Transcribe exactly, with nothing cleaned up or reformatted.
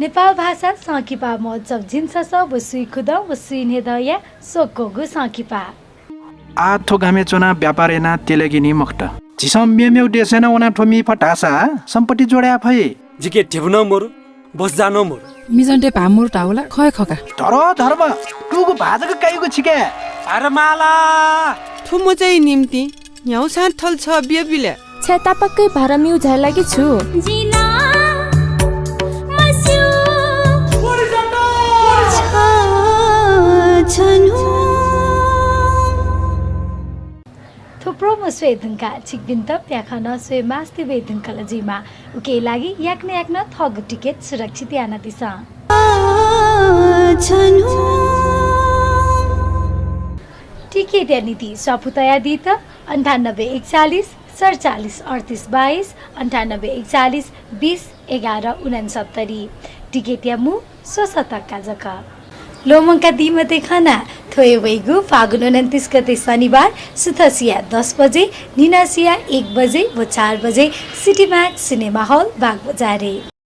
नेपाल भाषा संकिपा महोत्सव झिंछसः व स्वीखुदँ व स्वीन्हय्दँया स्वक्वःगु संकिपा। आः थ्व गामय् च्वनाः व्यापार यानाः त्यलेगु नि मखुत। झीसं मेमेगु देशय् नं वनाः थ्व मि फत धाःसा सम्पत्ति जोडाये फइ। जिके ध्यबा नं मरु, बज्जा नं मरु। मिजंतय् भाः मरु धाःगु ला खः हे खः का। धरोहर धर्म, तुगु भाः जक काइगु छिके। भारमाला। थ्व मचाया निंतिं न्ह्यागुसां थल छः बियाबिले। छाय् तापाक्कै भारा म्यू झाये लागि छु? जिं ला मस्यू छ छन्हु। थ्व promo स्वये धुंकाः छिकपिन्त प्याखं नं स्वये मास्ति वये धुंकल जुइमाः। उकिया लागि याकनं याकनं थःगु टिकट सुरक्षित यानादिसँ। छन्हु। टिकटया निंतिं स्वापू तयादीत अन्ठानब्बे एकचालिस सतचालिस अड्तिस बाइस, अन्ठानब्बे एकचालिस बिस एघार उनन्सत्तरी। टिकटया मू स्वसः तक्का जक। ल्वःमंकादी मते खना, थ्व हे वइगु फागुन उनन्तिस गते शनिबार सुथसिया दस बजे, न्हिनसिया एक बजे व चार बजे City Max सिनेमा हल बागबजारय्।